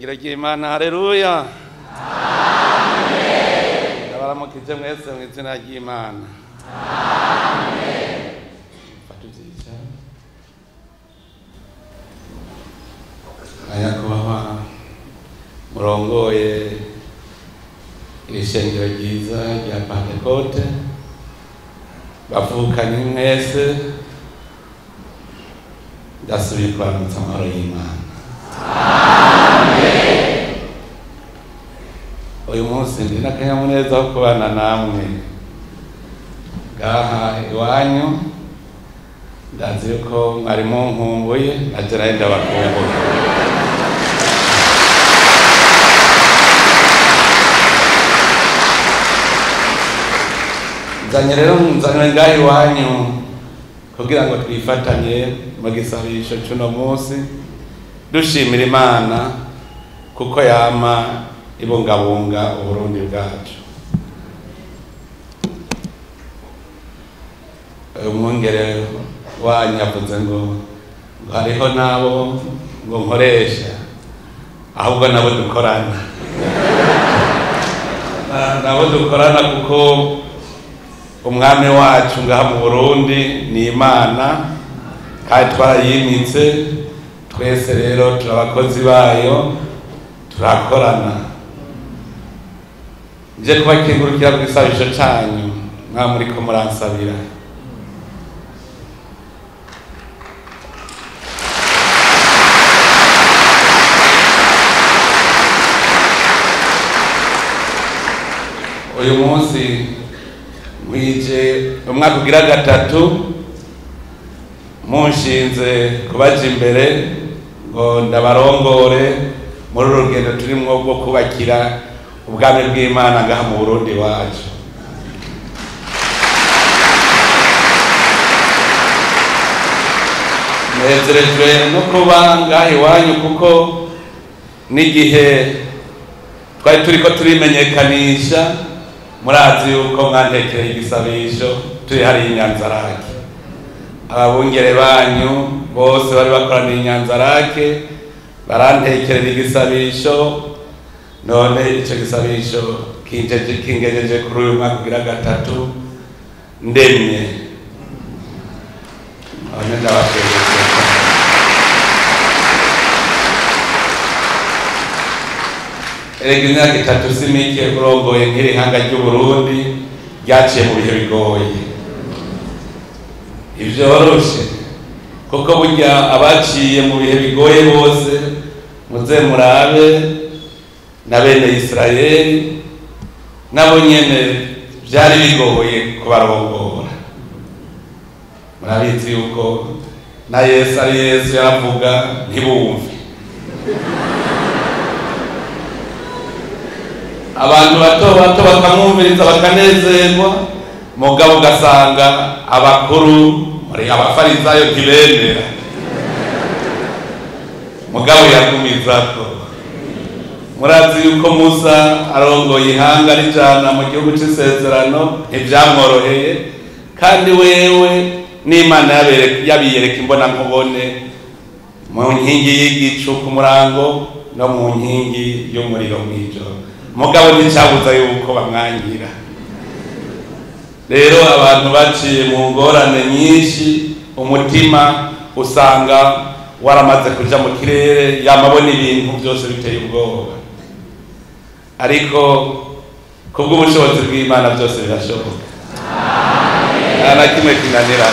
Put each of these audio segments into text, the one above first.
Ishengero ry'Imana, haleluya. Amen. Ndabaramukije mwese mu izina ry'Imana. Amen. Fatuzica. Nyakubahwa murongoye iri shengero ryiza rya Pentekote, bavukanye mwese, ndasubiye kubaramutsa amahoro y'Imana. Uyu munsi ndi n'akanyamuneza ko kubana namwe ngaha iwanyu. Ndazi yuko mwari munkumbuye, naje nari ndabakumbuye. Nzanye rero nzanywe ngaha iwanyu kugira ngo twifatanye mu gisabisho c'uno munsi, dushimira Imana kuko yama ibungabunga Uburundi bwacu. Umwungere wanyu avuze ngo hariho nabo ngo nkoresha, ahubwo nabo dukorana nabo dukorana kuko umwami wacu ngaha mu Burundi ni Imana, kandi twarayimitse twese. Rero turabakozi bayo, turakorana. Nje kubakengurukira ku gisabisho canyu mwa muriko muransabira. Uyu munsi mwije umwaka ugira gatatu munshinze kubaja imbere ngo ndabarongore muri uru rugendo turimwo rwo kubakira ubwami bw'Imana ngaha mu Burundi wacu. Nezerejwe no kuba ngaha iwanyu kuko n'igihe twari turiko turimenyekanisha, murazi yuko mwantekereye igisabisho turi hariya i Nyanzarake. Ababungere banyu bose bari bakoraniye i Nyanzarake barantekerera igisabisho, none ico gisabisho kingejeje kuri uyu mwaka ugira gatatu ndemye. None ndabashimiye. Erega imyaka itatu si mike urongoye nk'iri hanga ry'Uburundi ryaciye mu bihe bigoye. Ivyoroshe kuko burya abaciye mu bihe bigoye bose muze murabe na bene Israeli nabo nyene vyari bigoye kubarongora. Murabizi yuko na Yesu ari Yesu yaravuga ntibumve. Abantu bato bato bakamwumviriza bakanezerwa, mugabo ugasanga abakuru muri abafarisayo ntibemera, mugabo yagumizako. Murazi yuko Musa arongoye ihanga rijana mu gihugu c'isezerano ntivyamworoheye, kandi wewe n'Imana yabiyereka imbonankubone mu nkingi y'igicu ku murango no mu nkingi y'umuriro mw'ijoro, mugabo nticabuza yuko bamwangira. Rero abantu baciye mu ngorane nyinshi, umutima usanga waramaze kuja mu kirere, yamabona ibintu byose biteye ubwoba, ariko kubw'ubushobozi bw'Imana byose birashoboka. Nta na kimwe kinanira.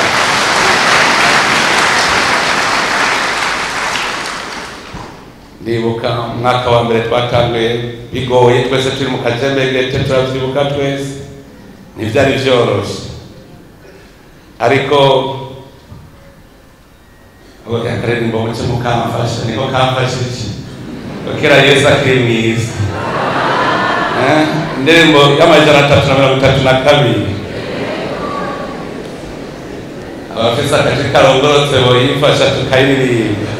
Ndibuka umwaka wa mbere twatanguye bigoye, twese turi mu kajembegete, turavyibuka twese, ntivyari vyoroshe, ariko akaririmbo muce mukamfasha niko kamfashije kera Yesu akiri mwiza. Indirimbo y'332 abafise akaje karongorotse boyifasha tukayiririmba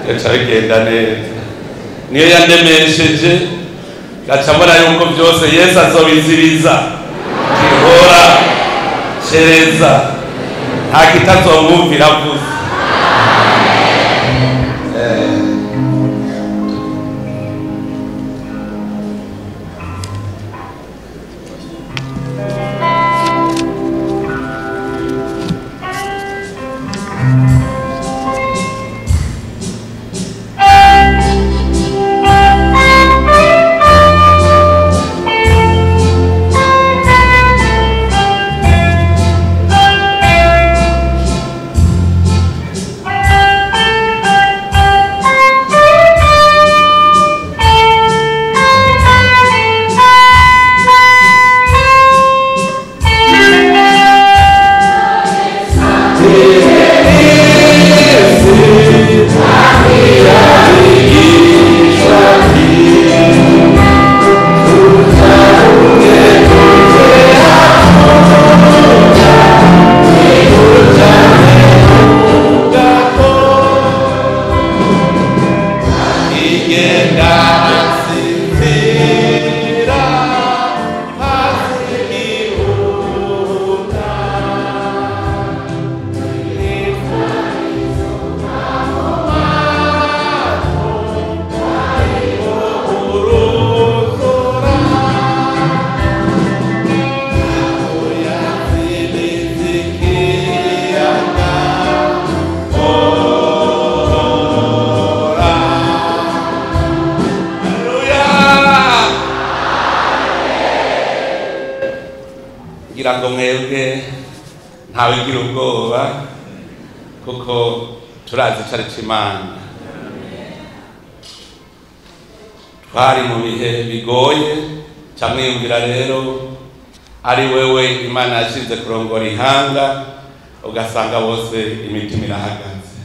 gaca bigenda neza. Niyo yandemesheje gaca mbona yuko byose Yesu azobiziriza, ihora cereza nta kitazomwumvira avuze. Ntawe ugira ubwoba kuko turazi icari c'Imana. Twari mu bihe bigoye, camwiyumvira rero ari wewe Imana yashinze kurongora ihanga, ugasanga bose imitima irahagaze.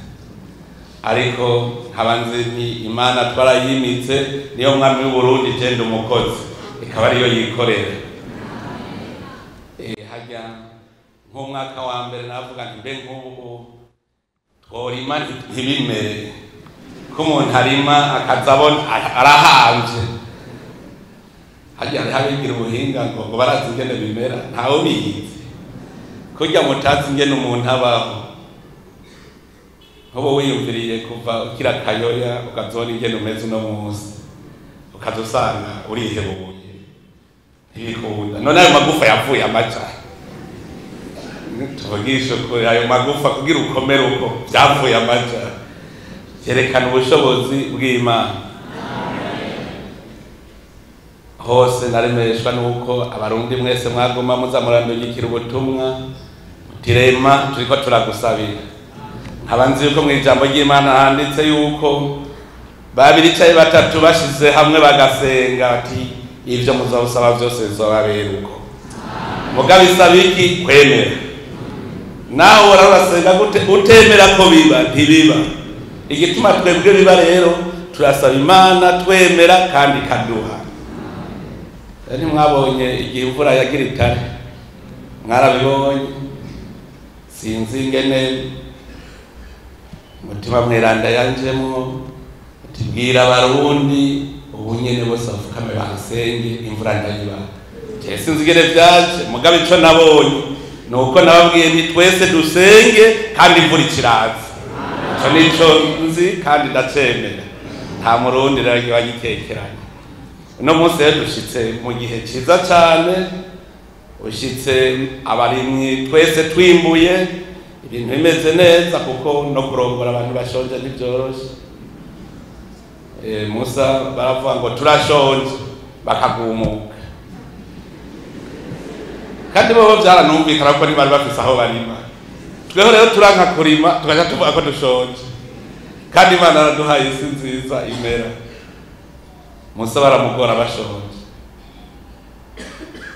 Ariko nkaba nzi nti Imana twarayimitse, niyo mwami w'Uburundi, je ndi umukozi, ikaba ariyo yikorera. Harya nk'umwaka wa mbere navuga nti mbe nk'ubu tworima ntibimere, ko umuntu arima akaza abona arahamvye. Harya hariho abigira ubuhinga ngo barazi ingene bimera, ntawe ubizi. Kurya mutazi ingene umuntu abaho, nkubu wiyumviriye kuva ukiri akayoya ukazobona ingene umeze uno munsi, ukaza usanga urihebuye, ntibikunda. None ayo magufa yavuye amaja, tuvugishe ukuri, ayo magufa kugira ukomere uko vyavuye amaja, vyerekana ubushobozi bw'Imana. Hose naremeshwa nuko abarundi mwese mwaguma muza murandungikira ubutumwa mutirema, turiko turagusabira. Nkaba nzi yuko mw'ijambo ry'Imana handitse yuko babiri canke batatu bashize hamwe bagasenga bati ivyo muzosaba vyose bizobabera uko. Mugabo isaba iki? Kwemera. Nawe urasenga gute utemera ko biba? Ntibiba. Igituma twebwe biba rero, turasaba Imana twemera kandi ikaduha. Ntimwabonye igihe imvura yagira itare? Mwarabibonye? Sinzi ingene umutima mweranda yanjemwo tubwira abarundi ubu nyene bose bapfukame bansenge imvura ndayibaha. Je sinzi ingene vyaje, mugabo ico nabonye nuko nababwiye nti twese dusenge kandi imvura ikiraza. Ico nico nzi kandi ndacemera, nta murundi rero wagikekeranya. Uno munsi rero dushitse mu gihe ciza cane, ushitse abarimyi twese twimbuye, ibintu bimeze neza, kuko no kurongora abantu bashonje ntivyoroshe. Musa baravuga ngo turashonje, bakagumuka. Kandi bobo vyaranumvikana ko ntibari bafise aho barima. Tweho rero turanka kurima, tugaca tuvuga ko dushonje. Kandi Imana yaraduhaye isi nziza imera. Musa baramugora bashonje.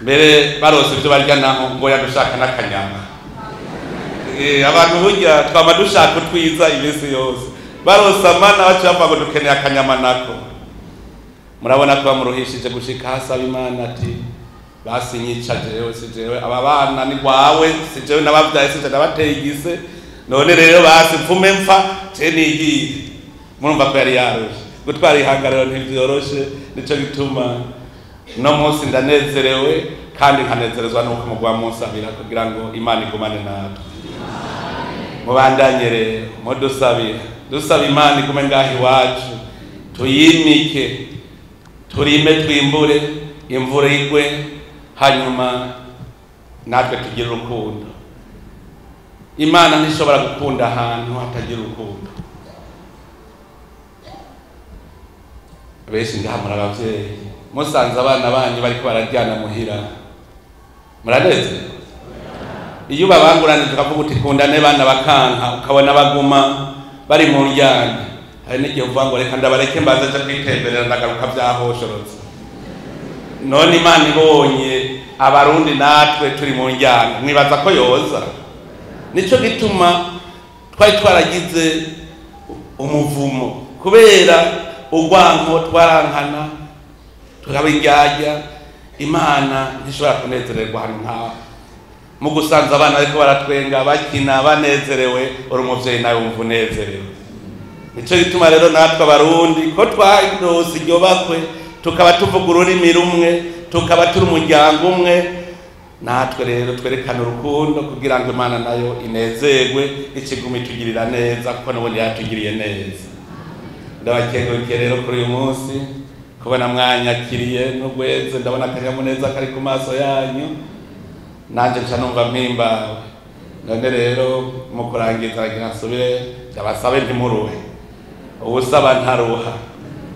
Mbere barose ivyo barya naho ngo yadushaka n'akanyama. Abantu burya twama dushaka utwiza iminsi yose. Barose amana baca bavuga ngo dukeneye akanyama nako. Murabona ko bamuruhishije gushika hasaba Imana ati basi nyica jewe, si jewe aba bana ni gwawe, si jewe nabavyaye, si jewe nabateye igise, none rero basi mfume mpfa je nigiye. Murumva ko yari yarushe. Gutwara ihanga rero ntivyoroshe, nico gituma no munsi ndanezerewe kandi nkanezerezwa nuko mugwa munsabira kugira ngo Imana igumane natwe. Mubandanye rero mudusabira, dusaba Imana igume ngaho iwacu, tuyimike, turime twimbure, imvura igwe, hanyuma natwe tugire urukundo. Imana ntishobora gukunda ahantu hatagira urukundo. Benshi ngaha muri abavyeyi, musanze abana banyu bariko bararyana muhira, muranezerwa? Iyo ubabanguranije ukavuga uti kundane bana, bakanka, ukabona baguma bari mu ndyane, hari n'igihe uvuga ngo reka ndabareke mbanze nje kwitemberera ndagaruka vyahoshorotse. None Imana ibonye abarundi natwe turi mu njyana, mwibaza ko yoza? Nico gituma twari twaragize umuvumo, kubera urwanko twarankana tukaba indyarya. Imana ntishobora kunezererwa ahantu nkaho. Mu gusanza abana bariko baratwenga bakina banezerewe, uri umuvyeyi nawe wumva unezerewe. Nico gituma rero natwe abarundi ko twarose iryo bakwe, tukaba tuvuga ururimi rumwe, tukaba turi umuryango umwe, natwe rero twerekane urukundo kugira ngo Imana nayo inezerwe, ikigume itugirira neza kuko n'ubundi yatugiriye neza. Ndabakengurukiye rero kuri uyu munsi kubona mwanyakiriye n'ugweze, ndabona akanyamuneza kari ku maso yanyu, nanje nca numva mpimbawe. None rero mu kurangiza nagira nsubire ndabasabe ntimuruhe, uwusaba ntaruha,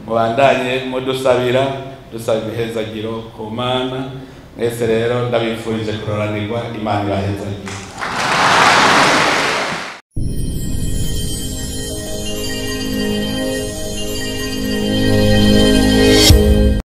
mubandanye mudusabira, dusaba imihezagiro ku Mana. Mwese rero ndabifurije kuroranirwa, Imana ibahezagire.